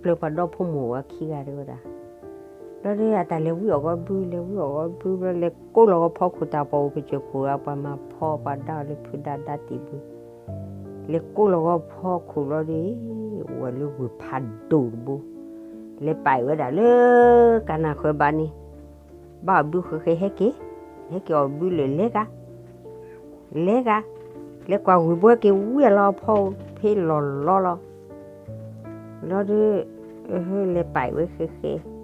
ပျဲပှၤဒီဖိမိၢ်ဝဲခံဂၤတဲဝဲဒၣ်, ဘျီဒီးအတၢ်လဲၤဝံအီၣ်ဂီၢ်ဘု လဲၤဝံအီၣ်ဂီၢ်ဘု ဘျီလဲၤကိးလီၤဂီၢ်ဖီခိၣ် တၢ်ပီၣ်အိၣ်ပစၢၢ်ခိၣ် အပှၤမၤဖီပှၤဒါအီၤလၢဖုဒါဒါတံၢ်ဘု, လဲၤကိးလီၤဂီၢ်ဖီခိၣ်ဘျီဒီး အိၣ်ဝဲလၢဂုၢ်ဖးဒိၣ်တဘိ, လဲၤပာ်ဝဲဒၣ်လၢကနၢ်ဃၢၤဘါန့ၣ်, ဘၣ်အီၣ်ဘုဃဲၤဃဲၤ ဟဲက့ၤ, ဟဲက့ၤအီၣ်ဘုလၢာ် လဲၤဂၤ လဲၤဂၤ, လဲၤကွၢ်ဂုၢ်ဘိက့ၤဝံအလီၤဖီဖ့လီၤလီၤလီၤ, ဘျီဒီး လဲၤပာ်ဝဲဃဲၤဃဲၤ,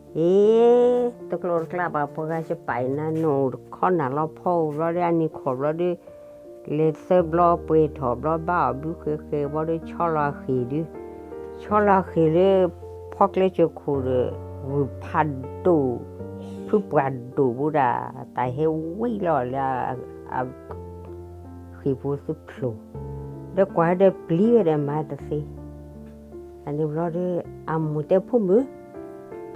အ့ တကျိတကျါဘၣ် ပှၤဂၤ ယပာ်နၤ နအိၣ်တခီနၤလီၤဖီဧိၤ ဘျီဒီး အနံၤခီၣ်ဘျီဒီး လဲၤသၢဘျီပှဲၤထီၣ်ဘျီ ဘၣ်အီၣ်ဘုဃဲၤဃဲၤဘျီဒီး ဆီလီၤအဃ့ၢ်ဒီး ဆီလီၤအဃ့ၢ်လၢ ဖီကျဲစၢၤခိၣ်ဒီး ဂုၢ်ဖးဒိၣ် ဖုပှၢ်ဒိၣ်ဘိဒၣ် တၢ်ဟဲဝံလီၤလၢ အ ဃ့ၢ်ဖိသဖျိၣ်, ဒီးကွၢ်ဒီးပျံၤဝဲဒီးမၤတသ့, အန့ၣ်ဘျီဒီး အမိၢ်တဲဖိမုၣ်,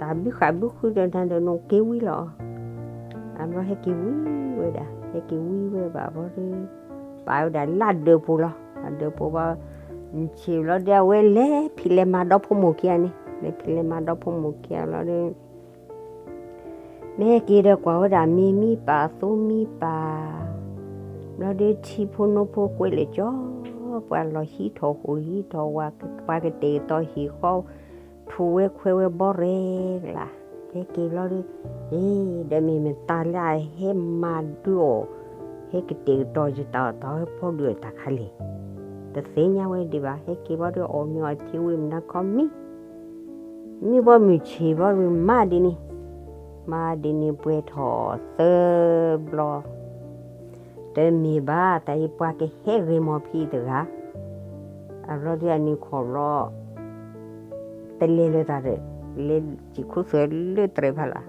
တၢ်ဘုဃာ်ဘုဃုဒီးနၤဒီး နက့ၤဝံလီၤ, အဘျီဟဲက့ၤဝံဝဲဒၣ် ဟဲက့ၤဝံဝဲဘၣ်ဘျီဒီး ပာ်ဝဲဒၣ်လၢဒၢးပူၤလီၤ, အဒၢးပူၤဘၣ်, ဆံးဘျီဒီး အဝဲလဲၤဖံးလဲၤမၤဒီဖိမိၢ်ခံဂၤန့ၣ် လဲၤဖံးလဲၤမၤဒီဖိမိၢ်ခံဂၤဘျီဒီး မ့ၢ်ဟဲက့ၤဒီးကွၢ်ဝဲဒၣ်မ့ၤမံပာ်သိမံပာ်, ဘျီဒီးထံဖိနိဖိကွဲးလၢာ်ကၠီ, ပှၤလီၤဟံးထီၣ်ဟူးဟံးထီၣ်ဝး, ပှၤကတဲာ်ကတီၤဟံၣ်ဃီ, ထူးဝဲခွဲးဝဲဘီရဲၣ်ကလါ, ဟဲက့ၤဘျီဒီး, အ့ ဒီးမ့ၢ်မတၤလၢအဟဲမၤဒုးအီၣ်, ဟဲကတဲာ်ကတီၤယတၢ်အီၣ်တၢ်အီဟဲဖီဒုးအတၢ်ခါလဲၣ်, တသ့ၣ်ညါဝဲဒံးဘၣ်, ဟဲက့ၤဘျီဒီးအီၣ်မ့ၤအီထံဝံၤမနၤခီမံ မံဘီမုၢ်ဆ့ၣ်ဘျီဒီးမၤဒ်န့ၣ်, မၤဒ်န့ၣ်ပှဲၤထီၣ်သၢဘျီ, တမ့ၢ်ဘၣ် တၢ်အံၤပှၤကဟဲဂ့ၤမီၢ်ဖံတဂၤ, အဘျီဒီးအနံၤခီၣ်ဘျီ, တလဲၤလၢတၢ်ဒီး, လဲၤစံၣ်ခူသူၣ်လၢတြဲၤဖးလၢ်,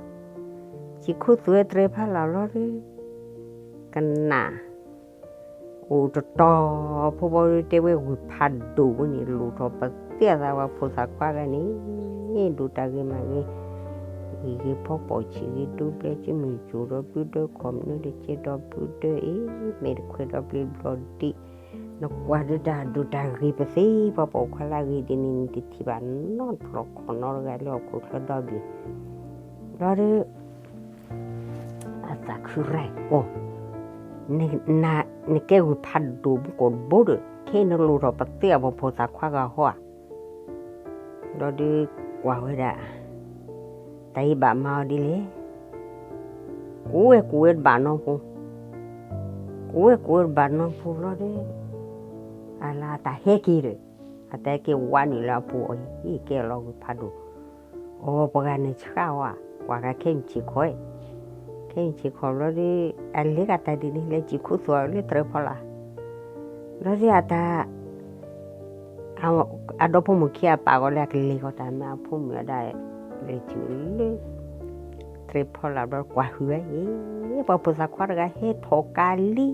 စံၣ်ခူသူၣ်လၢတြဲၤဖးလၢ်ဘျီဒီး, ကနၣ် အိၣ်တတီၤဖိဘျီဒီး တဲဝဲဂုၢ်ဖးဒိၣ်ဝဲန့ၣ် လူၤထီၣ်ပသ့အသး ပှၤဖိသၣ်ခွါဂၤန့ၣ် ဒိၣ်တၢ်ဂ့ၤမးဂ့ၤ, ဂ့ၤဖီပိာ်ဆံးဂ့ၤဒိဘျဲၣ်ကမုၢ်စၢၤဒီးဘုဒၢခီၣ်မနုၤဒီးကဲဒီးဘုဒၢအ့ၣ် မဲာ်တခွဲးဒီးဘျ့ဘျီဒ့, နကွၢ်ဒုးတၢ်ဒိၣ်တၢ်ဂ့ၤပသ့ ပှၤပိာ်ခွါလၢအဂ့ၤဒ်န့ၣ် နတထံၣ်ဘၣ်နီတဖျီၣ်ခီၣ်နီတဂၤလၢဟီၣ်ခိၣ်ချၢဒီဘ့ၣ်, ဘျီဒီး အသးခုရဲၣ်အီၤ, နကဲဂုၢ်ဖးဒိၣ်မူကီၢ်တဘိဒီး ခဲအံၤနလူၤထီၣ်ပသ့အပှၤဖိသၣ်ခွါဂၤဟီဧါ, ဘျီဒီးကွၢ်ဝဲဒၣ်, တၢ်အံၤဘၣ်မၤအီၤဒ်လဲၣ်, ကူဝဲကူဝဲတဘၣ်နီဖိ, ကူဝဲကူဝဲတဘၣ်နီဖိဘျီဒီး, အလၢတၢ်ဟဲက့ၤဒီး, အတၢ်ဟဲက့ၤဝါနုာ်လၢအပူၤအီၤ ဟံၣ်ကဲအလီၤဂုၢ်ဖးဒိၣ်, အိ ပှၤဂၤန့ၣ်ဆှၣ်ဝဲ, ကွၢ်ဂၤခဲအံၤဆံးခီ, ခဲအံၤဆံးခီဘျီဒီး, အလဲၤဂၤတၢ်ဒ်န့ၣ် လဲၤစံၣ်ခူသူၣ်လၢတြဲၤဖီလာ်, ဘျီဒီးအတၢ် အဒီဖိမိၢ်ခံဂၤပာ်ဂီၤလၢအကလဲၤဂီၤတၢ်မ့ၢ်အဖိမုၣ်အဒၣ်, လဲၤစံၣ်လၢ တြဲၤဖီလာ်ဘျီကွၢ်ဟုၣ်ဝဲအံၤ, ပှၤဖိသၣ်ခွါတဂၤဟဲထီၣ်ကးလံ,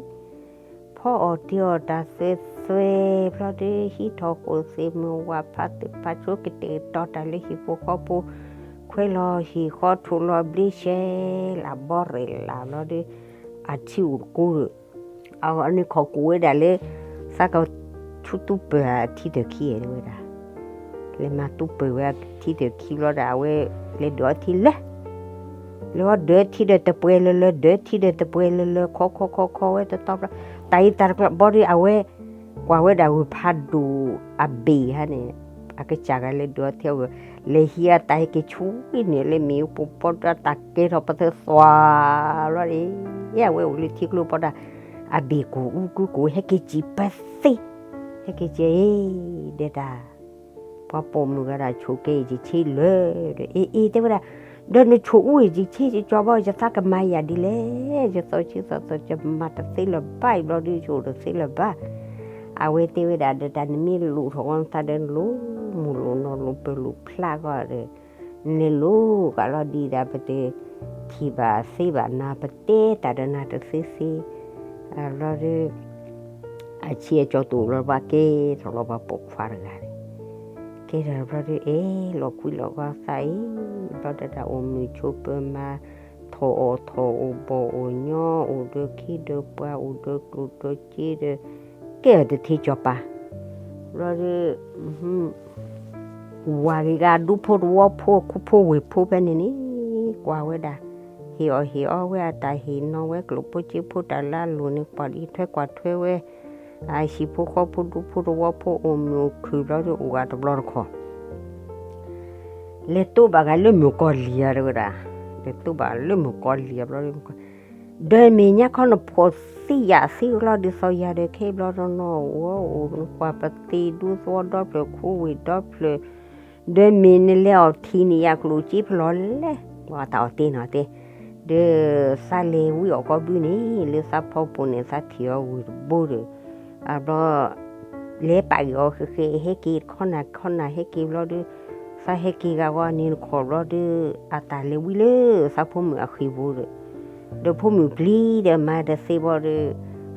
ဖီအီၣ်တ့ၢ်အီၣ်တၢ်သွဲသွဲ, ဘျီဒီးဟံးထီၣ်ဃိၣ်သ့ၣ်မုၢ်ဝးဖးသုးဖးဆိ ကတဲာ်ကတီၤတၢ်လၢဟံၣ်ဖိဃီဖိ, ခွဲးလီၤဟံၣ်ဃီထူးလီၤဘျ့ရှဲ, လၢဘီရဲၣ်လၢ်ဘျီဒီး, အထံအိၣ်တကိးဒီး အန့ၣ်ခီၣ်ကိးဝဲဒၣ်လၢ သးကဆူတူၢ်ပၢၢ်အထံတၢၢ်ခံတဲဝဲဒၣ်, လဲၤမၤတူၢ်ပၢၢ်ဝဲအထံတၢၢ်ခံဘျီဒီး အဝဲလဲၤဒုးအီထံလၢ, လဲၤအီဒုးအီထံဒီးတပှဲၤလၢလၢ ဒုးအီထံဒီးတပှဲၤလၢလၢ ခီခီခီခီဝဲတတီဘျီ, တၢ်အံၤတၢ်တကျါဘျီဒီး အဝဲကွၢ်ဝဲဒၣ်ဂုၢ်ဖးဒိၣ်အဘ့ၣ်ဧါန့ၣ်, အကစၢ်ဂၤလဲၤဒုးအီထံအီဝဲ, လဲၤဟံးအတၢ်ဟဲက့ၤဆူဝံန့ၣ် လၢမ့ၣ်အူပူၤဘျီဒီး တၢ်ကဲထီၣ်ပသၢသွါဘျီဒီး အဝဲအိၣ်လၢထံကျိဘျီဒီး အဘ့ၣ်ကူၣ်အူကူၣ်ကူၣ် ဟဲက့ၤစံၣ်ပသ့, ဟဲက့ၤစံၣ်အ့ၣ် ဒီးတၢ်, ပှၤပိာ်မုၣ်ဂၤဒၣ်ဆိၣ်က့ၤယဆ့လၢာ်ဒီး အ့ၣ်အ့ၣ်တဲဝဲဒၣ်, ဒီးနဆိၣ်အူအံၤယဆ့ယကၠီဘီ ယသးကမၤယၤဒ်လဲၣ်, ယသီဆံသီသီ ယမၤတသ့လၢၤဘၣ် အံၤဘျီဒီး ယအိၣ်တသ့လၢၤဘၣ်, အဝဲတဲဝဲဒၣ်ဒီး တၢ်နမ့ၢ်လိၣ်ထီၣ်ဝဲနသးဒီး နလိၣ်မုၢ်လိၣ်နီၢ်လိၣ်ပၢၤလိၣ်ဖျါဂီၢ်ဒီး နလဲၤလိၤကးလီၤဒံးဒၣ် ပတထံၣ်ဘၣ်သ့ဘၣ်နၤ ပတဲတၢ်ဒီးနၤတသ့သ့, ဘျီဒီး အဆံးအကၠီတအိၣ်လၢၤဘၣ် ကဲထီၣ်လီၤပှၤပိာ်ခွါတဂၤန့ၣ်, ကဲထီၣ်ဘျီဒီး အဲၣ်လီၤကွံလီၤဂီၢ်သးအံၤ, ဘျီဒီးတၢ်အိၣ်မုာ်ဆိးပၢၤမၤ ထီၣ်အီၣ်ထီၣ် အိၣ်ဘီၣ်အိၣ်ညီ အိၣ်ဒီးခ့ဒီးပှၤ အိၣ်ဒီးကျိၣ်ဒီးစ့ဒီး ကဲထီၣ်တထံကၠီၤပၤ, ဘျီဒီး ဝၤဂ့ၤဂၤ ဒူဖိတဝီဖိ ခူဖိဝ့ၢ်ဖိဖဲန့ၣ်န့ၣ် ကွၢ်ဝဲဒၣ်, ဟ့ၣ်အီၣ်ဟ့ၣ်အီဝဲအတၢ်ဟ့ၣ်နီၤဝဲ ကျိၣ်ဖိစ့ဖိတၢ်လၢအလိၤန့ၣ် ကွၢ်ဒ်ထွဲကွၢ်ထွဲဝဲ, အဟံၣ်ဖိဃီဖိ ဒူဖိတဝီဖိ အိၣ်မုာ်အိၣ်ခုၣ်ဘျီဒီး အိၣ်ဂၤတဘျီတခီၣ် လဲၤတိဘၣ်ဂၤလၢမုၣ်ကီၤလံၢ်ဧါ တဲဝဲဒၣ်, လဲၤတိဘၣ်လၢမုၣ်ကီၤလံၢ်ဧါဘျီဒီး, ဒီးမ့ၢ်ညါခီနဖိးသံယာ်သံလီၤ ဒ်သိးယၤဒီး ခဲအံၤဘျီဒီး နအိၣ်အိၣ် နကွၢ်ပသ့ၣ်ဒူသဝီဒီဖျၢၣ် ခူဝ့ၢ်ဒီဖျၢၣ်, ဒီးမ့ၢ်နလဲၤအီၣ်ထံၣ်န့ၢ်ယၤကျိၣ်စ့ဖဲလဲၣ်လဲၣ်, တၢ်အီၣ်တ့ၢ်နီၣ်တ့ၢ်, ဒီးသးလဲၤဝံအီၣ်ကီဘုန့ၣ် လၢသးဖီပူၤန့ၣ် သးထံၣ်အီၤဝံၤတဘိဒီး, အဘျီ လဲၤပာ်က့ၤအီၤဃဲးဃဲး ဟဲက့ၤတခီနၤခီနၤ ဟဲက့ၤဘျီဒီး, သးဟဲက့ၤဂၤဝဲန့ၣ်တခီၣ်ဘျီဒီး, အတၢ်လဲၤဝံလၢသးဖိမုၣ်အဃံပူၤဒီး, ဒီးဖိမုၣ်ပျံၤဒီးမၤတသ့ဘၣ်ဒီး,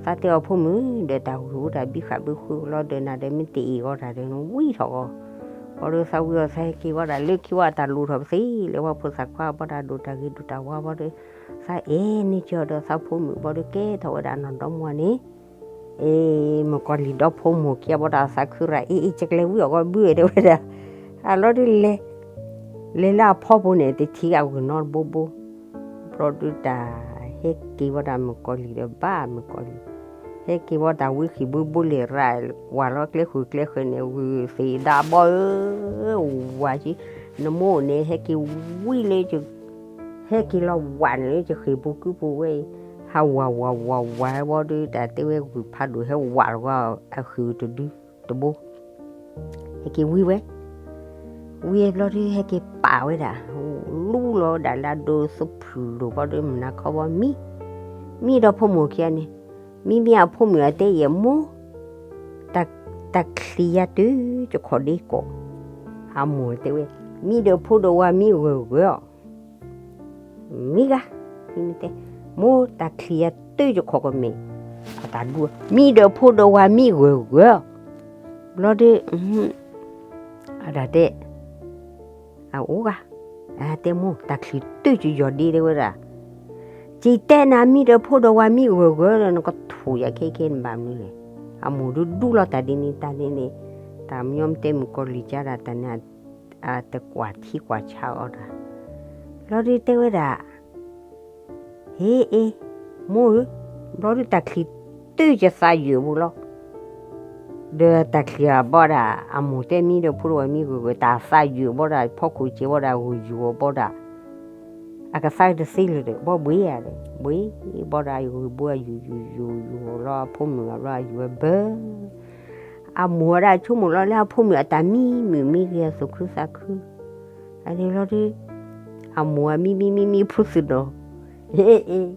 သးတဲအီၤဖိမုၣ် ဒီးတၢ်ဂုၤအိၣ်တၢ်ဘံဃာ်ဘုဃုလီၤဒီး နၤဒီးမ့ၢ်တအ့ၣ်ဂီၤတၢ်ဒီး နဝံထီၣ်ဂီၤ, ဘၣ်ဒီးသးဝံအီၤသးဟဲက့ၤဝဲဒၣ်လၢခံဝဲတၢ်လိၣ်ထီၣ်ပသ့လၢ ဝဲဖိသၣ်ခွါဘၣ်ဒီး ဒိၣ်တၢ်ဂ့ၤဒိၣ်တၢ်ဝါဘၣ်ဒီး, သးအဲၣ်န့ၢ်ကီဒီးသးဖိမုၣ်ဘၣ်ဒီး ကဲထီၣ်ဝဲဒၣ်နီၢ်ဒီမါန့ၣ် အ့ မုၣ်ကီၤလံၢ်ဒီဖိမိၢ်ခံဂၤဘၣ်ဒီး သးခုရၣ် အ့ အ့ ကကလဲၤဝံအီၣ်ကီဘုဧါ တဲဝဲဒၣ်, အလီၤဒုးလဲၤ, လဲၤလၢအဖီပူၤန့ၣ် တထံၣ်ဂၤဂုၢ်နီတဘိဘိ, ဘျီဒုးတၢ်ဟဲက့ၤဝဲဒၣ်မုၣ်ကီၤလံၢ်ဒီးဘၣ်မုၣ်ကီၤလံၢ်, ဟဲက့ၤဝဲတၢ်ဝံဃံးဘိဘိလံာ်ရၣ်, ဝၤလီၤကျဲဃုာ်ကျဲဃုာ်န့ၣ် ဂုၢ်သ့ၣ်ဒၣ်ဘီဧၢ, ဝၤက့, နမိၢ်န့ၣ် ဟဲက့ၤဝံလၢ ဟဲက့ၤလီၤဝၤန့ၣ်လၢယဃံးပူၤကုပူၤဝဲအံၤ, ဟးဝၤဝၤဝၤဝၤဘီဒုး တၢ်တဲဝဲဂုၢ်ဖးဒိၣ်ဟဲဝၤလီၤဝဲအဃံးတဒုတဘိ, ဟဲက့ၤဝံဝဲ, ဝံဘျီဒုး ဟဲက့ၤပာ်ဝဲဒၣ်, လူလီၤဒၣ်လၢအဒိသူဖုၣ်လိာ်ဘီဒုး မုၢ်နၤခီဘီမံ, မံဒီးဖိမိၢ်ခံဂၤန့ၣ်, မံမံအဖိမုၣ်အတဲယဲၢ်မိၢ်, တၢ်ချံးယၤတုၤယခီၣ်ဒ့ကီး, အမိၢ်တဲဝဲ, မံဒီးဖိဒီးဝၤမံဂၢၢ်ဂၢၢ်အီၤ မံဂၤ, မံတဲ, မိၢ်တၢ်ချံးယၤတုၤယခီၣ်ကမဲာ်, အတၢ်ဒူ, မံဒီးဖိဒီးဝၤမံဂၢၢ်ဂၢၢ်, ဘျီဒုး, အတၢ်တဲ, အအိၣ်ဂၤ, တဲမိၢ် တၢ်ချံးတုၤယယီၢ်ဒ့တဲဝဲဒၣ်, ကတဲနၤမံဒီးဖိဒီးဝၤမံဂၢၢ်ဂၢၢ်ဒီး နကထူၣ်ယၤခဲခဲနဘၣ်မနုၤလဲၣ်, အမိၢ်ဒုးဒူလီၤတၢ်ဒ်န့ၣ်တၢ်န့ၣ်န့ၣ်, တၢ်မညီမတဲမုၣ်ကီၤလံၢ်ကဒါတၢ်န့ၣ် အတကွၢ်ထံကွၢ်ဆးအီၤတၢ်, ဘျီဒုးတဲဝဲဒၣ်, ဟ့ၣ်အ့ၣ်, မိၢ်ဧၢ, ဘျီဒုးတၢ်ချံးတုၤယသးယုာ်ဘိလီၤ, ဒီးတၢ်ချံးအဘီဒၣ် အမိၢ်တဲမံဒီးဖိဒီးဝၤမံဂၢၢ်ဂၢၢ် တၢ်သးယုာ်ဘီဒၣ် ဖီခိၣ်စဲးဘီဒၣ် ဂုာ်ယူၤအီၤဘီဒၣ်, အကသါတသ့လၢၤဒီး ဘီဘှံးဧါဒီး ဘှံးဘီဒၣ် ဂုာ်ဘိအယူၤယူၤယူၤယူၤလီၤ အဖိမုၣ်အဘျီအယူၤဝဲဘၢ အမိၢ်ဝဲဒၣ်ဆိကမိၣ်လီၤလၢအဖိမုၣ်အတၢ်မံမုာ်မံဂ့ၤအသူၣ်ခုသးခု, အန့ၣ်လီၤဒုး, အမိၢ်အမံမံမံမံဖုသနၢၤ, ဟ့ၣ်အ့ၣ်,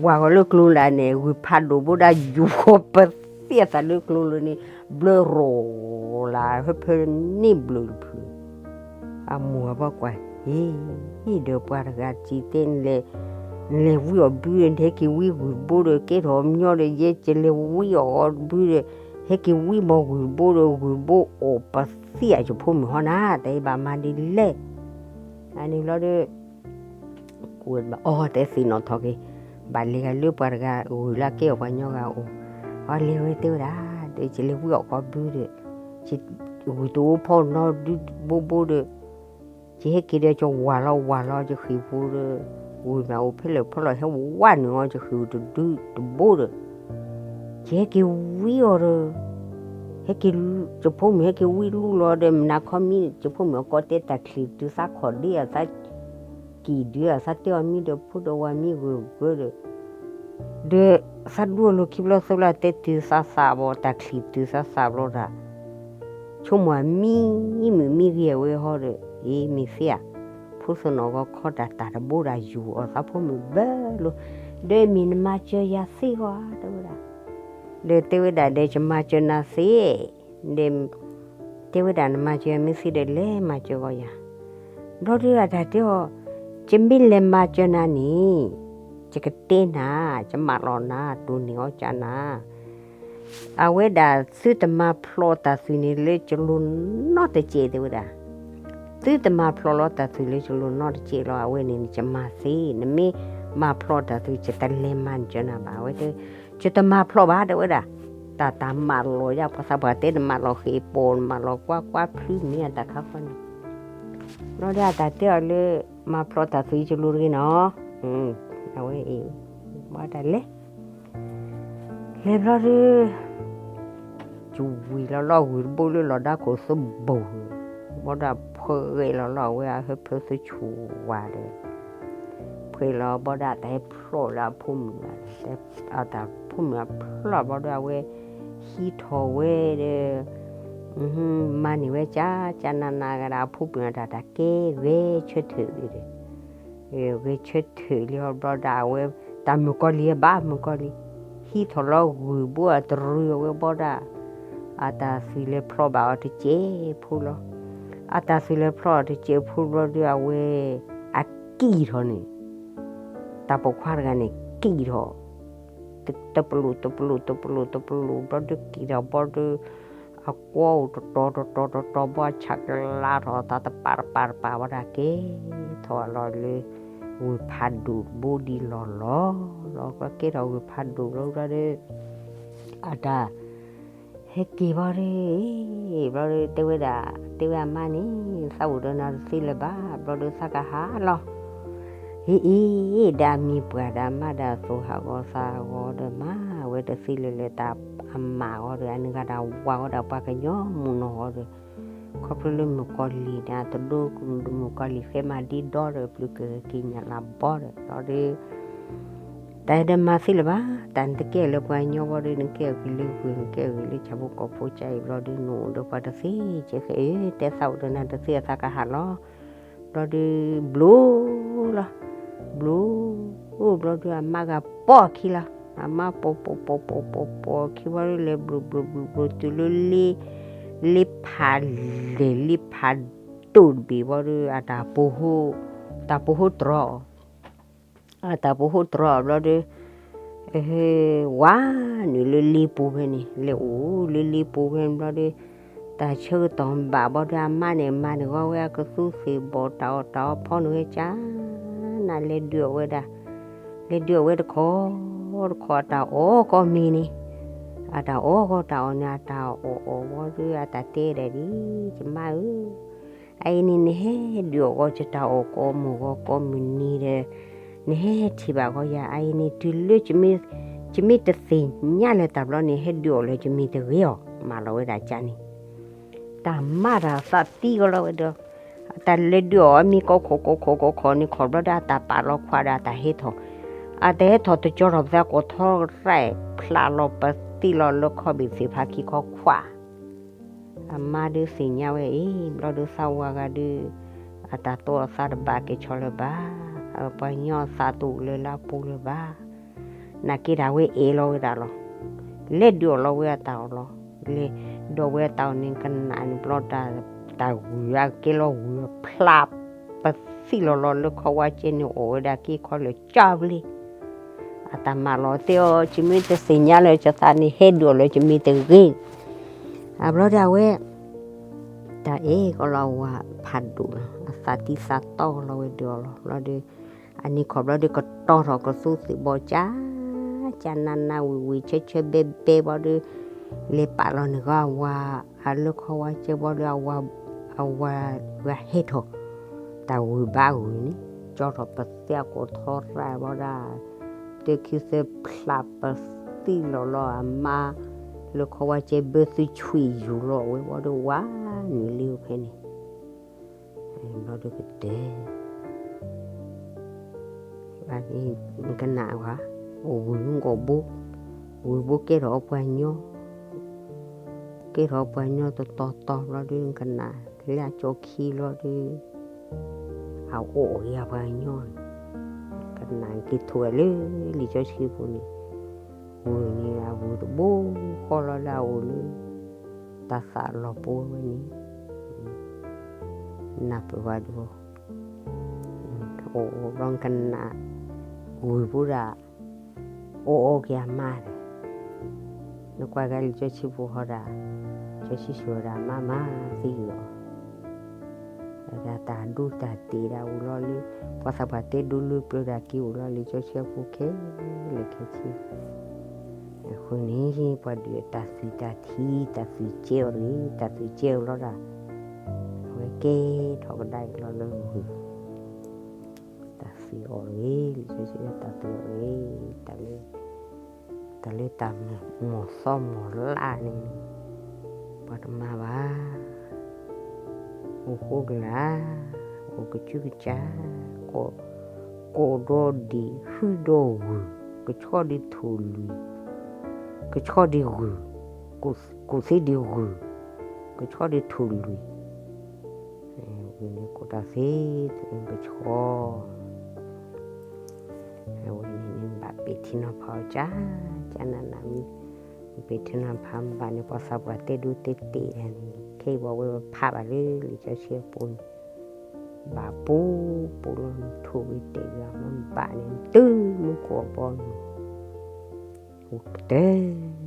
ဝၤဂီၤလၢကျိလၢန့ၣ် ဂုၢ်ဖးဒိၣ်ဘိဒၣ်ယူၤဃီပသ့အသးလၢကျိလၢန့ၣ်, ဘျၢရီၤလၢဟၢဖၢန့ၣ်ဘျၢတဖု, အမိၢ်အဘီကွၢ်, ဟ့ၣ်, ဟ့ၣ်ဒီးပှၤတဂၤစံးတဲနလဲၤ, နလဲၤဝံအီၣ်ဘုဒီး နဟဲက့ၤဝံဂုၢ်ဘိဒီး ကဲထီၣ်မညီဒီး ယဲကလဲၤဝံအီၣ်ဘုဒီး ဟဲက့ၤဝံမီၢ်ဂုၢ်ဘိဒီး ဂုၢ်ဘိအိၣ်ပသ့ အယဖိမုၣ်ဟီနၤ တၢ်အံၤဘၣ်မၤဒ်လဲၣ်. အန့ၣ်လီၤဒီး အီၤတဲသ့ၣ်နီၣ်ထီၣ်က့ၤ, ဘၣ်လဲၤဂၤလၢပှၤတဂၤဂုၢ်လၢအကဲအီၣ်ပှၤညီဂၤအိၣ်, အီၤလဲၤဝဲတဲဝဲဒၣ်, ဒီးယလဲၤဝံအီၣ်ကီၢ်ဘုဒီး, ဂုၢ်တအိၣ်ဖီနီဒုဘိဘိဒီး ယဟဲက့ၤဒီး ယဝၤလီၤဝၤလီၤယဃံၢ်ပူၤဒီး, ဂုၢ်မးအိၣ်ဖဲလဲၣ်ဖီလီၤ ဟဲဝးနုာ်အီၤယဃံၢ်တဒုတဘိဒီး, ယဟဲက့ၤဝံအီၤဒီး, ဟဲက့ၤ, ယဖိမုၣ်ဟဲက့ၤဝံလူလီၤဒီး မုၢ်နၤခီမံ ယဖိမုၣ်အကိးတဲတၢ်ချံးတုၤသးခီၣ်ဒ့ အသးကံၣ်ဒုး အသးတဲအီၤမံဒီးဖိဒီးဝၤမံဂၢၢ်ဂၢၢ်ဒီး ဒီးသးဒူအီၤလၢခံဘျီသၢဘျီ တဲတုၤသးသးဘီ တၢ်ချံးတုၤသးသးဘျီဒၣ်, ဆိကမိၣ်အမံမုာ်မံဂ့ၤဝဲဟီဒီး အ့ မ့ၢ်သ့ဧါ, ဖိသၣ်နီၣ်ဂီၤခီတၢ် တၢ်တဘိဒၣ်ယူၤအီၤသးဖိမုၣ်ဘၢလိၤ, ဒီးမ့ၢ်နမၤစၢၤယၤသ့ဂီၤဧါ တဲဝဲဒၣ်, ဒီးတဲဝဲဒၣ်ဒီး ယမၤစၢၤနၤသ့ ဒီး တဲဝဲဒၣ် နမၤစၢၤယၤမ့ၢ်သ့ဒီး လဲၤမၤစၢၤဂီၤယၤ, ဘျီဒုးအတၢ်တဲအီၤ, ယမ့ၢ်လဲၤမၤစၢၤနၤန့ၣ်, ယကတဲနၤ, ယမၢလီၤနၤ တိၢ်န့ၢ်အီၤကနၤ, အဝဲဒၣ်သုတမၤဖျိးတၢ်သွံၣ်န့ၣ်လၢယလိၤနီတစဲး တဲဝဲဒၣ်, သုတမၤဖျိးလီၤတၢ်သွံၣ်လၢယလိၤနီတစဲးလီၤ အဝဲန့ၣ်န့ၣ် ယမၤသ့, နမ့ၢ်မၤဖျိးတၢ်သွံၣ် ယတလဲၤမၤစၢၤနၤဘၣ် အဝဲတဲ, ယတမၤဖျိးဘၣ် တဲဝဲဒၣ် တၢ်တၢ်မၢလီၤယါ ပှၤသးပှၢ်တဲနမၢလီၤဃ့ၢ်ပီၢ် နမၢလီၤကွၢ်ကွၢ်ဖျုးမ့ၢ်အတၢ်ခါဃီန့ၣ်, ဘျီဒီးအတၢ်တဲအီၤလၢ မၤဖျီတၢ်သံကလိတဂ့ၤနီၤ, အဝဲအံၤ ဘၣ်တၢ်လဲၤ လဲၤဘျီဒီး ကဝံၤလီၤလီၢ်ဂုၤတဘိလၢလီၤဒါခိၣ်သဘိၣ်, ဘၣ်ဒီးဖှဲးလီၤလီၢ်ဝဲအဟၢဖၢသဆူၣ်ဝါဒီး ဖှဲးလီၤဘၣ်ဒီးတၢ်ဟဲဖျီၣ်လၢအဖိမုၣ်, အတၢ်ဖိမုၣ်အဖျီၣ်ဘျီဒီးအဝဲ ဟံးထီၣ်ဝဲဒီး မၤန့ၢ်ဝဲကၠၢ်ကၠၢ်နးနးဂၤဒီးအဖိမုၣ်အတၢ်တၢ်ကဲဂဲၤဆၢထၢၣ်လံဒီး, ဂဲၤဆၢထၢၣ်လံအီၤဘျီဒီးအဝဲ တၢ်မုၣ်ကီၤလံၢ်ဘၣ်မုၣ်ကီၤလံၢ်, ဟံးထီၣ်လီၤဂုၤဘိအတရူးအဝဲဘၣ်ဒီး အတၢ်သွံၣ်လဲၤဖျီၣ်ဘၣ်အီၤတစဲးဖိလီၤ, အတၢ်သွံၣ်လဲၤဖျီၣ်အီၤတစဲးဖိဘျီဒီးအဝဲ အကံၣ်ထီၣ်န့ၣ် တၢ်ပိာ်ခွါတဂၤန့ၣ် ကံၣ်ထီၣ် တပလူးတပလူးတပလူး တပလူးဘျီဒီးကံၣ်ထီၣ်ဘျီဒီး အကွီအိၣ်တတီၤတတီၤတတီၤဘၣ်ဆးကလါထီၣ်အသးတပၤတပၤတပၤဘၣ်ဒီးကဲထီၣ်လီၤလၢ ဂုၤဖးဒိၣ်တဘိဒံးလီၢ်လီၢ်, လီၤကဲထီၣ်ဂုၤဖးဒိၣ်ဘျီဒီး အတၢ် ဟဲက့ၤဘျီဒီး ဘျီဒီးတဲဝဲဒၣ် တဲဝဲအမါန့ၣ် သးအိၣ်ဒီးနၤတသ့လၢၤဘၣ် ဘျီဒီးသးကဟးလီၤ, အ့ အ့ ဒီးအမံၤပှၢ်ဒီးအမါဒီးအသိၣ်ဟးဂီၤသးဟးဂီၤဒီးမၤဝဲတသ့လၢၤလၢၤ တၢ်အမါဂီၤဒီး အန့ၣ်ဂၤဒၣ်ဝၤဂီၤဒီးပှၤကညီမုၢ်နီၢ်ဂီၤဒီး ခီဖျိလၢမုၣ်ကီၤလံၢ်န့ၣ် အတဒိ မုၣ်ကီၤလံၢ်ဃဲမၤဒ့ဒီဒီး ပျုၤကက့ၤညၣ်လၢဘီဒီး ဘျီဒီး တၢ်ဒီးမၤသ့လၢၤဘၣ်, တၢ်နတကဲလၢပှၤကညီဘီဒီး နကဲဂ့ၤလၢဂုၤ နကဲဂ့ၤလၢဆၣ်ဖိကီၢ်ဖိကၢအံၤဘျီဒီး နအိၣ်ဒီးပှၤတသ့ ကဲဃဲ တဲသးအိၣ်ဒီးနၤတသ့အသးကဟးလီၤ, ဘျီဒီး ဘျိလီၤ, ဘျိ ဘျီဒီးအမါဂၤပိာ်အခံလီၤ, အမါပိာ်ပိာ်ပိာ်ပိာ်ပိာ်အခံဘျီဒီး လဲၤဘျိဘျိဘျိဘျိတုၤလၢ လ့ဖးလဲၢ် လ့ဖးဒိၣ်တဘ့ၣ်ဘျီဒီး အတၢ်ပိာ် တၢ်ပိာ်ဟိတြီအီၤ အတၢ်ပိာ်ဟိတြီအီၤဘျီဒီး ဝါနုာ်လၢလ့ပူၤဖဲန့ၣ် လဲၤအိၣ်လၢလ့ပူၤဖဲန့ၣ်ဘျီဒီး တၢ်ဆၢကတီၢ်ဘၣ်ဘျီဒီး အမါန့ၣ် မၤန့ၢ်ဂီၤဝဲအကသူသ့ၣ်ဘီၣ် တၢ်အီၣ်တၢ်အီဖီန့ၢ်ဝဲကၠၢ် နလဲၤဒုးအီၣ်ဝဲဒၣ်, လဲၤဒုးအီၣ်ဝဲတခီ တခီ အတၢ်အီၣ်ကီမ့ၤန့ၣ်, အတၢ်အီၣ်ကီတၢ်အီၣ်န့ၣ် အတၢ်အီၣ်အီၣ်ဝဲဒီး အတၢ်တဲဒၣ်ဒ် ယမါဧၢ အအံၤန့ၣ် နဟဲဒုးအီၣ်ဂီၤ ယတၢ်အီၣ်ကိးမုၢ်ဂီၤကိးမုၢ်နံၤဒီး နဟဲထံၣ်ဘၣ်ဂီၤယၤ အအံၤန့ၣ် တုၤလၢ ယမ့ၢ်တသ့ၣ်ညါလၢၤတၢ်ဘျီန့ၣ် ဟဲဒုးအီၣ်လၢယမံၤတဂ့ၤအီၤ မၢလီၤဝဲဒၣ်ကၠၢ်န့ၣ်, တၢ်မါတၢ်သးသံကီးလီၤဝဲဒီး အတၢ်လဲၤဒုးအီၣ်အမံၤကိးခိၣ်ကိးခိၣ်ကိးခိၣ်န့ၣ် ခီၣ်ဘျီဒီး အတၢ်ပာ်လီၤခွါဒီး အတၢ်ဟဲထီၣ်, အတၢ်ဟဲထီၣ်တကၠီထီၣ်ပသးကိးထီရၣ် ဖျးလီၤပသံလီၤလၢခီဘ့ၣ်သ့ၣ်ဖးခံခီခွါ အမါဒုးသ့ၣ်ညါဝဲအံၤ ဘျီဒုးသးဝၤဂၤဒုး အတၢ်တိၢ်အသးတဘၣ်က့ၤဆီလၢၤဘၣ်, ပှၤကညီအသးတအိၣ်လၢၤလၢအပူၤလၢၤဘၣ်, နာ်က့ဒၣ်ဝဲအဲၣ်လီၤဝဲဒၣ်လီၤ, လဲၤဒုးအီၣ်လီၤဝဲအတၢ်အီၣ်လီၤ, လဲၤဒုးအီၣ်ဝဲအတၢ်အီၣ်န့ၣ် ကနၣ်န့ၣ်ဘျီတၢ် တၢ်ဂုၤအကဲလီၤဂုၤဖျး ပသံလီၤလီၤလၢခီဝါကဲန့ၣ် အီၣ်ဝဲဒၣ်က့ၤခီလၢာ်ကၠီဘျ့ အတၢ်မၤလီၤတဲအီၤ ယမ့ၢ်တသ့ၣ်ညါလၢၤ ယသးန့ၣ် ဟဲဒုးအီၣ်လၢယမံၤတဂ့ၤ, အဘျီဒၣ်ဝဲ တၢ်အဲၣ်ကီးလီၤဝၤဖးဒိၣ်လီၤ အသးတံၢ်သးတီကီးလီၤဝဲဒုးအီၣ်လီၤ ဘျီဒီး အန့ၣ်ခီၣ်ဘျီဒီး ကတီၤထီၣ်ကသူသ့ၣ်ဘီၣ် ကၠၢ်ကၠၢ်နးနးဝံၤဝံၤ ဆၢဆၢဘဲဘဲဘျီဒီး လဲၤပာ်လီၤန့ၢ်ဂီၤအဝၤ အလၢခီဝါကဲဘျီဒီး အဝၤဂၤဟဲထီၣ် တၢ်ဂုၤဘၣ်ဂုၤန့ၣ် ကၠီထီၣ်ပသ့ကိးထီရၣ်ဘျီဒၣ် တခံသၢဖျးပသံလီၤလီၤအမါ လၢခီဝါကဲဘၢသုဆွံၣ်ယူၤလီၤဝဲဘျီဒီး ဝါနုာ်လံဖဲန့ၣ် ဘျီဒီးကတဲ ကနၣ်ဝဲ အိၣ်ဝံၤမုၢ်ကီၢ်ဘိ ဝံၤဘိကဲထီၣ်အပှၤညီ ကဲထီၣ်ပှၤညီတတီၤတီၤဘျီဒီး ကနၣ် လၢအကၠီခံဘျီဒီး အအိၣ်က့ၤအပှၤကညီန့ၣ် ကနၣ်က့ၤထိၣ်ဝဲလၢလံာ်စီဆှံပူၤန့ၣ် ဝံၤန့ၣ် အဝံၤတဘိဃီလီၤလၢအအိၣ်လၢ တၢ်သးလီၤပူၤဝဲန့ၣ် နၢ်ပၢၢ်ဝဲဒိၣ် အိၣ်အိၣ်ဘျီကနၣ် ဝံၤဘိဒၣ် အိၣ်အိၣ်က့ၤအမါန့ၣ် နကွၢ်က့ၤလံာ်စီဆှံပူၤဃီဒၣ် စီဆှံဆှိဒၣ်မါမါသံလီၤ ဒၣ်တၢ်ဒူတၢ်တ့ၢ်ဒၣ်အိၣ်လီၤလၢ ပှၤသးပှၢ်တဲဒိလၢပျၢၤဒၣ်က့ၤအိၣ်လီၤလံာ်စီဆှံပူၤခဲလၢာ်ခဲဆ့ အဃိန့ၣ် ပှၤဒုးတၢ်သွံၣ်တၢ်ထံ တၢ်သွံၣ်ကဲအီၤတဂ့ၤ, တၢ်သွံၣ်ကဲအီၤလီၤဒၣ်, အဝဲကဲထီၣ်ကဒါက့ၤလီၤလၢဂုၢ်, တၢ်သွံၣ်အီၤတဂ့ၤ, လံာ်စီဆှံတၢ်သွံၣ်အီၤတဂ့ၤ, တၢ်လၢ တၢ်လၢတၢ်မီၢ်သီမီၢ်လးန့ၣ် ပှၤတမၤဘၣ်. အိၣ်ဃိကလာ်, အိၣ်ကစုကစး, ကိးဒီဒံး ဟုဒီဂုၢ်, ကဆီဒံးထိၣ်လွံၢ်, ကဆီဒံးဂုၢ်, ကိၣ်သ့ဒံးဂုၢ်, ကဆီဒံးထိၣ်လွံၢ်, ဝံၤန့ၣ်ကိးတၢ်သ့ ကဆီ အဝဲန့ၣ်န့ၣ် ဘၣ်ပ့းထံနီၤဖးအီၤကၢ်ကၢ်နးနးမံ, ပ့းထံနီၤဖးဘၣ်န့ၣ် ပှၤသးပှၢ်တဲဒိတဲတ့ၢ်န့ၣ် ခဲအံၤပှၤဝဲဖးဘၣ်လၢလံာ်စီဆှံအပူၤန့ၣ် ဘၣ်ပူၤပူၤလီၤ ထိၣ်ဝံၤတဲာ်ဂ့ၤမ့ၢ်ဘၣ်န့ၣ် တုၤမူခိၣ်အဘီန့ၣ် အိၣ်ကတၢၢ်